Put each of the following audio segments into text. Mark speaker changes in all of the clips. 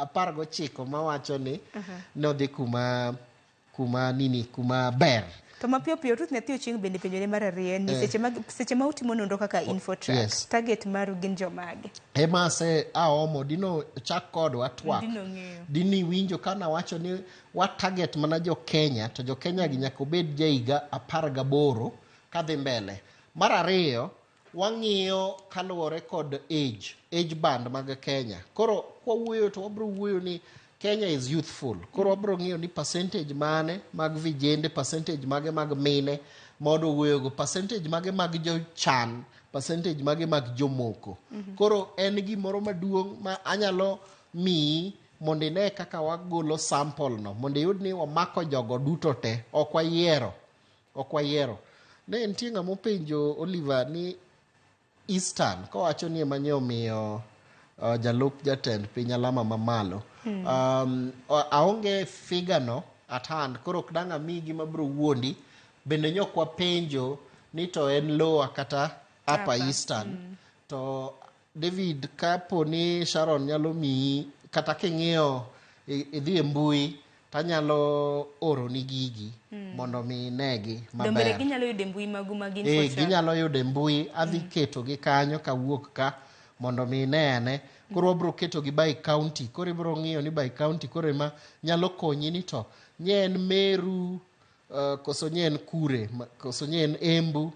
Speaker 1: 19 mawacho ni nodhi kuma nini, kuma ber.
Speaker 2: To mapiyo piyo, Ruth Nyathi Ochieng bende penjone mar ariyo en ni seche ma utimo nonro kaka Infotrack, target maru gin jomage?
Speaker 1: Ema ase aomo dino chak kodwa twak.
Speaker 2: Dino ng'eyo.
Speaker 1: Dini winjo ka nawacho ni wa target mana jo Kenya, to jo Kenya gi nyaka obed jahiga 18 kadhi mbele. Mar ariyo, wang'iyo kaluwore kod age band mag Kenya. Koro kwawuoyo to wabiro wuoyo ni Kenya is youthful. Koro wabiro ng'iyo ni percentage mane mag vijende, percentage mage mag mine ma wadwa wuoyogo, percentage mage mag jochan, percentage mage mag jomoko. Koro en gimoro maduong' ma anyalo miyi mondo ine kaka wagolo sample no, mondo iyud ni wamako jogo duto te, ok wayiero, ok wayiero. Ne nitie ng'ama openjo Oliver ni Eastern kowacho ni ema nye omiyo jalup jatend piny alama mamalo. Aonge figure no at hand, koro ok dang' amiyi gima biro wuondi. Bende nyok wapenjo ni to en lower kata upper
Speaker 2: Upper.
Speaker 1: Eastern. To David, kapo ni Sharon nyalo miyi kata king'iyo idhi e mbui, tanyalo oroni gigi mondo mi inegi
Speaker 2: Donge
Speaker 1: maber.
Speaker 2: ginyalo yudo e mbui magu mag Infotrack?
Speaker 1: Ginyalo yudo e mbui, adhi ketogi kanyo kawuok ka mondo mi inene. Koro wabiro ketogi by county, koro ibiro ng'iyo ni by county, koro ema nyalo konyi ni to nye en Meru, koso nye en kure, koso nye en Embu,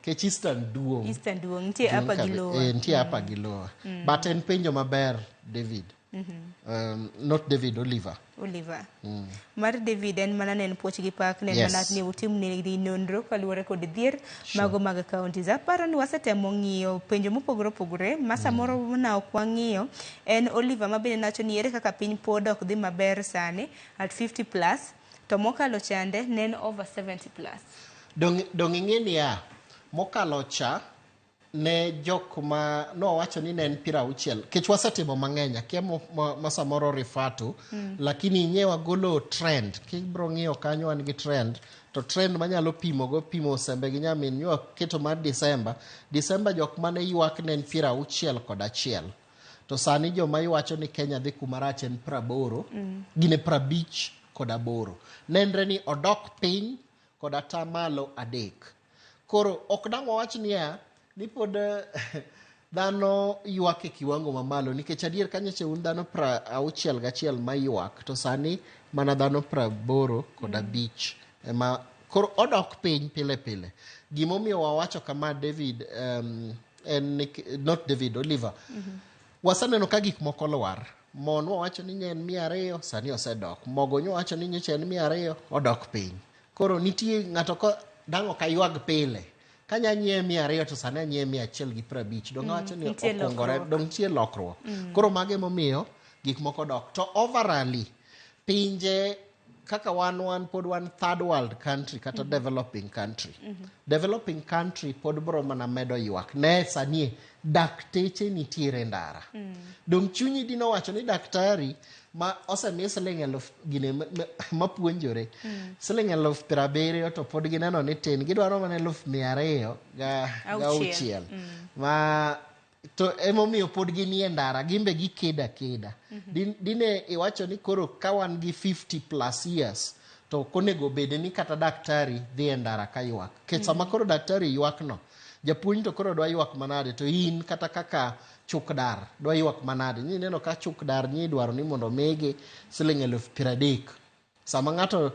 Speaker 1: kech Eastern duong'.
Speaker 2: Eastern duong', nitie
Speaker 1: Duong'
Speaker 2: upper gi lower.
Speaker 1: Nitie upper gi lower. But en penjo maber, David. Not David, Oliver.
Speaker 2: Oliver. Mar David en mana ne en puoch gi pak, ne en mana ni utim negi nonro kaluwore kod dhier mago mag counties. Aparo ni wasetemo ng'iyo penjo mopogore opogore ma samoro na ok wang'iyo en Oliver ma bende nawacho ni ere kaka piny pod ok dhi maber sani at 50 plus, to mokalo chande ne en over 70 plus.
Speaker 1: Dong ing'e niya, mokalo cha ne jok ma nowacho ni ne en 60, kech wasetimo mang'eny, akia ma samoro refer to, lakini nye wagolo trend. Kibro ng'iyo kanyo wan gi trend, to trend manyalo pimo go pimo sembe gi nyamin nyo keto mar December. December jok mane ywak ne en 61, to sani joma iwacho ni Kenya dhi kuma rach en 80, gine 58. Nenre ni odok piny kod atamalo 3. Koro ok dang' wawach niya ni pod dhano ywak e kiwango mamalo, nikech adier ka nyocha un dhano 61 maywak, to sani mana dhano 85 ema koro odok piny pile pile. Gimomiyo wawacho kama, David, en not David, Oliver. Waseneno ka gik moko lwar. Mo nwawacho ni nye en 200, sani osedok. Mogo nwawacho ni nyocha en 200, odok piny. Koro nitie ng'ato ko dang' ok aywag pile. Kanya nyiewe 200 to sani anyiewe 150. Dong' awacho ni
Speaker 2: Nitie
Speaker 1: okungore,
Speaker 2: lokruok.
Speaker 1: Dong' nitie lokruok. Koro mago emomiyo gik moko dok. To overally, pinje kaka wan pod wan third world country kata developing country. Developing country pod bro mana medo ywak. Ne sani dakteche nitiere ndara. Dong' chunyi dino wacho ni daktari ma osemi siling 1000 gine mapuonjore siling 70,000 to pod gineno ni tin, gidwaro mana 200,000 ga
Speaker 2: Auchiel.
Speaker 1: auchiel. Ma to emomiyo pod ginie ndara, gimbe gikedo akeda. Dine iwacho ni koro ka wan gi 50 plus years to ok onego bed ni kata daktari dhi e ndara ka ywak. Nikech sama koro daktari ywak no, japuonj to koro dwa ywak manade, to in kata kaka chukdar dwa ywak manade. Nyi neno ka chukdar nyi dwaro ni mondo omigi siling 30,000. Sama ng'ato